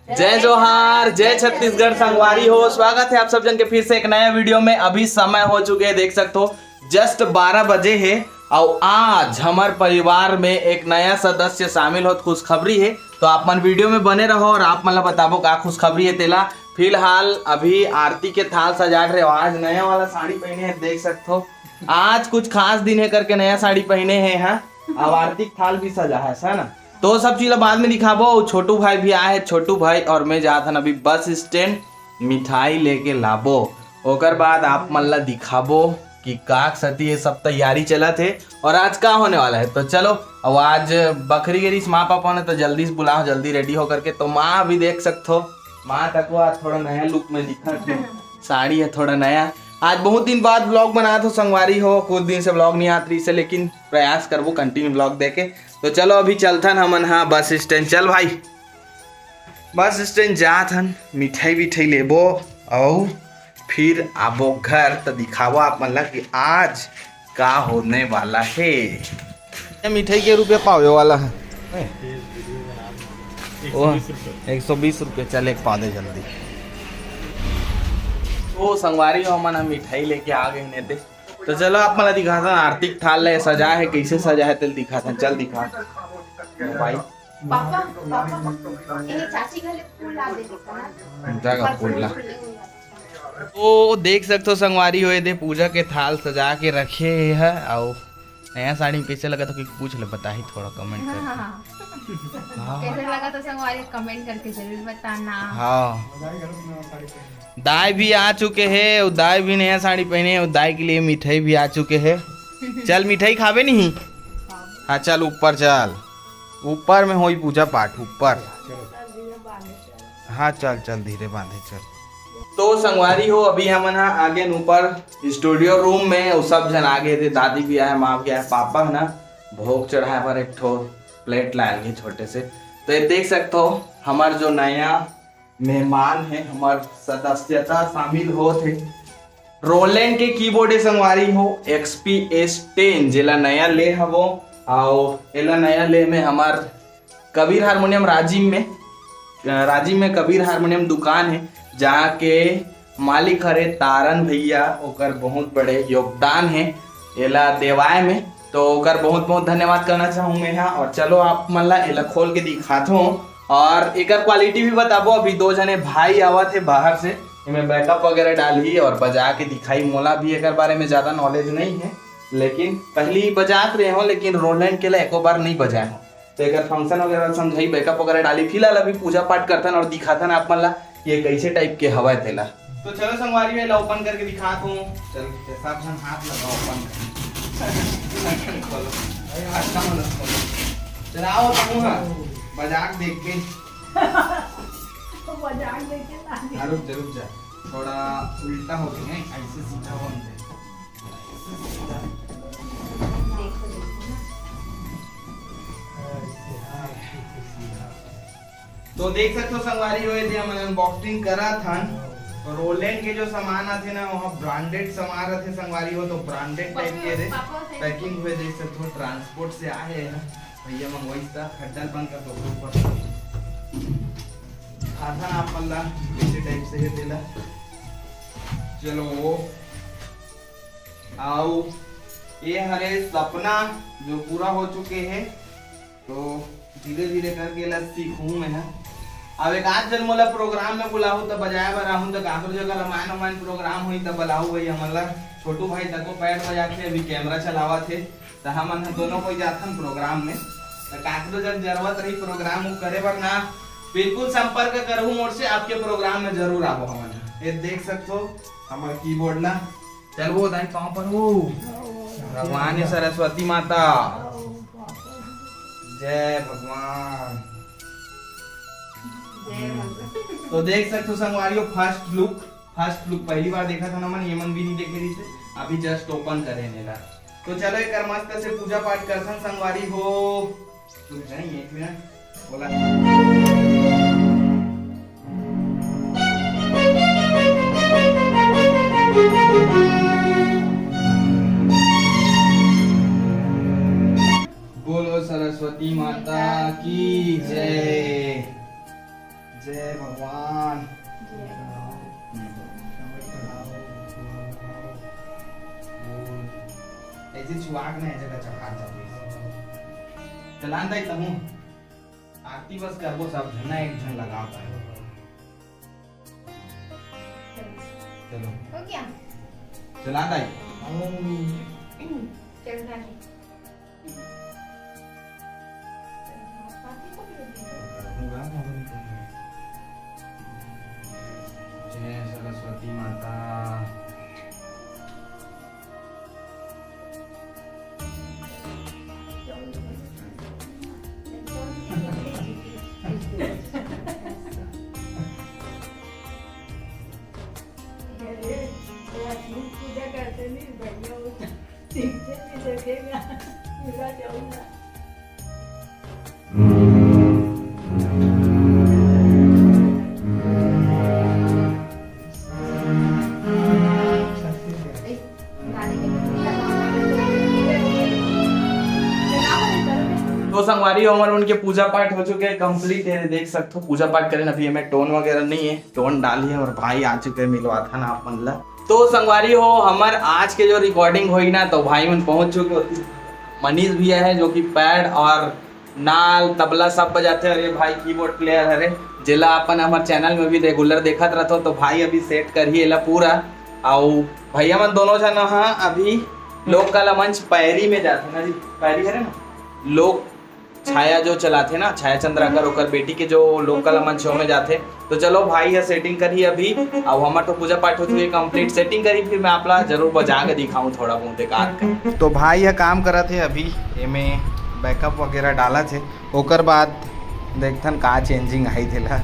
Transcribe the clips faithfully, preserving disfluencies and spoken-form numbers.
जय जोहार, जय छत्तीसगढ़ संगवारी हो। स्वागत है आप सब जन के फिर से एक नया वीडियो में। अभी समय हो चुके हैं, देख सकते हो, जस्ट बारह बजे है। और आज हमार परिवार में एक नया सदस्य शामिल होत, खुशखबरी है। तो आप मन वीडियो में बने रहो और आप मन ला बताबो का खुशखबरी है तेला। फिलहाल अभी आरती के थाल सजात रहे हो। आज नया वाला साड़ी पहने हैं, देख सकते हो। आज कुछ खास दिन है करके नया साड़ी पहने हैं, हाँ। अब आरती के थाल भी सजा है, है ना? तो सब चीज ला बाद में दिखाबो। छोटू भाई भी आए है, छोटू भाई और मैं जात हन अभी बस स्टैंड मिठाई लेके लाबो। ओकर बाद आप मन ला दिखाबो कि का सती ये सब तैयारी चलत है और आज का होने वाला है। तो चलो, अब आज बखरी गे रिहिस माँ पापा ने, तो जल्दी से बुलाओ, जल्दी रेडी हो करके। तो माँ अभी देख सकते हो, माँ तको आज थोड़ा नया लुक में दिखत है, साड़ी है थोड़ा नया। आज बहुत दिन बाद व्लॉग बनात हो संगवारी हो, कुछ दिन से व्लॉग नहीं आत रहिस हे, लेकिन प्रयास करबो कंटिन्यू व्लॉग देके। तो चलो अभी चलथन हमन हा बस स्टैंड। चल भाई, बस स्टैंड जात हन, मिठाई विठाई लेबो अउ फिर आबो घर। तो दिखाबो आप मन ला कि आज का होने वाला है। ये मिठाई के रुपये पावे वाला है। ओ, एक सौ बीस रुपये। चल, एक पा दे जल्दी। ओ संगवारी हो, हमन ह मिठाई लेके आ गए ने दे। तो चलो आप मन ला दिखाथन, आरती के थाल ले सजा है, कैसे सजा है तेल दिखाथन। चल दिखा भाई। पापा, पापा, ए चाची घले फूल ला दे देता ना। जागा फूल ला। तो देख सकते हो संगवारी हो, ये दे पूजा के थाल सजा के रखे है। अउ नया साड़ी में कैसे लगा था, कोई पूछ ले, बताही थोड़ा कमेंट हाँ, करके। हाँ, हाँ। हाँ। कैसे लगा तो संगवारी कमेंट करके जरूर बताना। हाँ। दाई भी आ चुके हैं, दाई भी नया साड़ी पहने हैं, दाई के लिए मिठाई भी आ चुके हैं। चल मिठाई खाबे नहीं? हाँ चल ऊपर चल, ऊपर में होई पूजा पाठ ऊपर। हाँ चल चल धीरे बांधे चल। तो संगवारी हो, अभी हमन ह आगे न ऊपर स्टूडियो रूम में, अउ सब झन आगे थे, दादी भी आए, माँ भी आए, पापा ह ना भोग चढ़ाए बर एक ठो प्लेट लायल गे छोटे से। तो ये देख सकते हो हमार जो नया मेहमान है, हमार सदस्यता शामिल होत है। रोलैंड के कीबोर्ड है संगवारी हो, एक्सपी एस टेन, जेला नया ले हवो, अउ एला नया ले में हमार कबीर हारमोनियम राजिम में, अ, राजिम में कबीर हारमोनियम दुकान है, जहाँ के मालिक हरे तारन भैया, ओकर बहुत बड़े योगदान है एला देवाय में, तो ओकर बहुत बहुत धन्यवाद करना चाहूँ मैं यहाँ। और चलो आप मन ला एला खोल के दिखाथों और एकर क्वालिटी भी बताबो। अभी दो जने भाई आवत है बाहर से, एमे बैकअप वगैरह डालही और बजा के दिखाई। मोला भी एकर बारे में ज़्यादा नॉलेज नहीं है, लेकिन पहली बजात रहे हो, लेकिन रोलैंड के ला एको बार नहीं बजाए हो। तो एकर फंक्शन वगैरह समझाई, बैकअप वगैरह डाली। फिलहाल अभी पूजा पाठ करथन और दिखाथन आप मन ला कि ये कैसे टाइप के हवय तेला। तो चलो संगवारी, मैं एला ओपन करके दिखात हूँ। चल, सब झन हाथ लगाओ ओपन कर। खोलो। अच्छा मन खोलो। चलाओ तुम, हाँ। बजा के देख के। तो बजा के देख के ना। हाँ, रुक जा, रुक जा। थोड़ा उल्टा हो गया है, ऐसे सीधा होना चाहिए। तो देख सकते हो संगवारी हो, ये हमन अनबॉक्सिंग करा थन। तो रोलैंड के जो सामान आथे ना, वहाँ ब्रांडेड सामान रहथे संगवारी हो, तो ब्रांडेड टाइप के रे पैकिंग हुए, देख सकते हो ट्रांसपोर्ट से आए हैं। भैया मंगवाइस था, खड्डल बंद कर दो ऊपर। आथन आप मन ला कैसे टाइप से है तेला। चलो, अउ ये हरे सपना जो पूरा हो चुके हैं, तो धीरे धीरे करके एला सीखूं मैं ह। अब एक आध जन मोला प्रोग्राम में बुलाहू, त बजाए बर आहूं, त काकरो जगह रामायण वामायण प्रोग्राम होई, त बुलाहू भैया, हमन ला छोटू भाई तको पैड बजाथे, अभी कैमरा चलावत हे, त हमन ह दोनों कोई जाथन प्रोग्राम में। त काकरो जग जरूरत रही प्रोग्राम वो करे बर ना, बिल्कुल संपर्क करहू मोर से, आपके प्रोग्राम में जरूर आबो हमन ह। ये देख सकथो हमर कीबोर्ड ला। चल वो दाई पाँव पर वो। भगवान सरस्वती माता। जय भगवान। जय भगवान। तो देख सकते हो संगवारी हो, फर्स्ट लुक, फर्स्ट लुक पहली बार देखा था ना मन, ये मन भी नहीं देखे रही थे, अभी जस्ट ओपन करे मेला। तो चलो एक मस्त से पूजा पाठ करथन संगवारी हो। रुक जाए एक मिनट, बोला। बोलो सरस्वती माता की जय। जय भगवान। ऐसे छुआ के ना जगह चढ़ा जाते। चलान दाई तमू। आरती बस करबो, सब झन ना एक झन लगाव पाए। चलो। हो गया? चलान दाई। चल दाई। जय सरस्वती माता। तो संगवारी हो, हमर मन के पूजा पाठ हो चुके हे complete। ये देख सकथो, पूजा पाठ करे अभी एमे टोन वगैरह नहीं है, टोन डाली है और भाई आ चुके हैं मिलवाथन आप मन ला। तो संगवारी हो, हमर आज के जो recording होई ना, तो भाई मन पहुंच चुके होती। मनीष भैया है जो कि पैड और नाल, तबला सब बजाथे। और ये भाई keyboard player हरे, जेला अपन हमर channel में भी regular देखत रहथो। तो भाई अभी set करही एला पूरा। अउ भैया मन दोनों झन ह अभी लोक कला मंच पैरी में जाथे ना जी, पैरी हरे ना, लोक छाया जो चलाथे ना, छाया चंद्राकर, ओकर बेटी के जो लोक कला मंच में जाथे। तो चलो भाई ह setting करही अभी, अउ हमर तो पूजा पाठ हो चुके complete, setting करही फिर मैं आप ला जरूर बजा के दिखाऊं थोड़ा बहुत एक आध का। तो भाई ह काम करत हे अभी, एमे backup वगैरह डालत हे, ओकर बाद देखथन का changing आही तेला।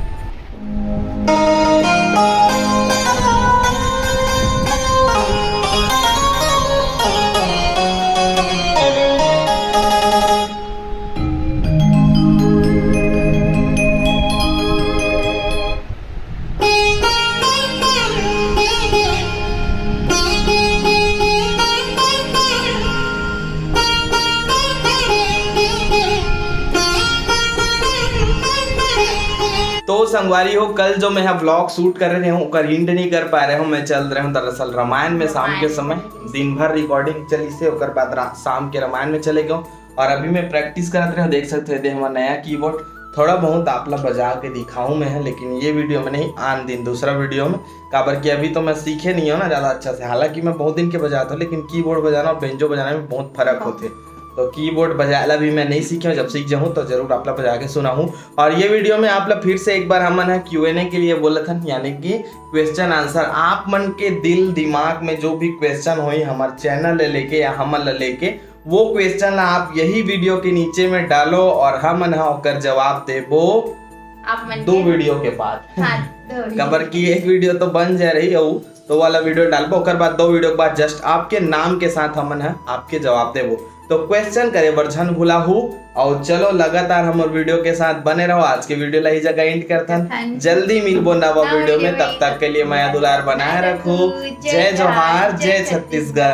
तो संगवारी हो, कल जो मैं ह vlog shoot करे रहे हूँ, ओकर end नहीं कर पाए रहे हूँ। मैं चल रहे हूँ दरअसल रामायण में शाम के समय। दिन भर recording चलिस हे, ओकर बाद रा-, शाम के रामायण में चले गए हूँ। और अभी मैं practice करत रहे हूँ, देख सकते हो, ये दे हमर नया keyboard। थोड़ा बहुत आप ला बजा के दिखाऊँ मैं ह, लेकिन ये video में नहीं, आन दिन दूसरा video में, काबर कि अभी तो मैं सीखे नहीं हूँ ना ज़्यादा अच्छा से। हालांकि मैं बहुत दिन के बजाता हूँ, लेकिन keyboard बजाना और banjo बजाना में बहुत फर्क होथे। तो keyboard बजाए ला भी मैं नहीं सीखे हूँ, जब सीख जाऊँ तो जरूर आप ला बजा के सुनाऊँ। और ये video में आप ला फिर से एक बार हमन ह Q and A के लिए बोलत हन, यानी कि question answer। आप मन के दिल दिमाग में जो भी question होई हमर channel ले लेके या हमन ला लेके, वो question ला आप यही video के नीचे में डालो और हमन ह ओकर जवाब देबो आप मन दो के video के बाद। हाँ, दो video। काबर कि एक video तो बन जा रही है, तो वाला video डालबो, ओकर बाद दो video के बाद just आपके नाम के साथ हमन ह आपके जवाब देबो। तो question करे बर झन भुलाहू, और चलो लगातार हमर video के साथ बने रहो। आज के video ला ही जगह end करथन। हाँ जी। जल्दी मिलबो नवा नवा video में, video तब में। तक के लिए मया दुलार बनाए रखो। जय जोहार, जय छत्तीसगढ़।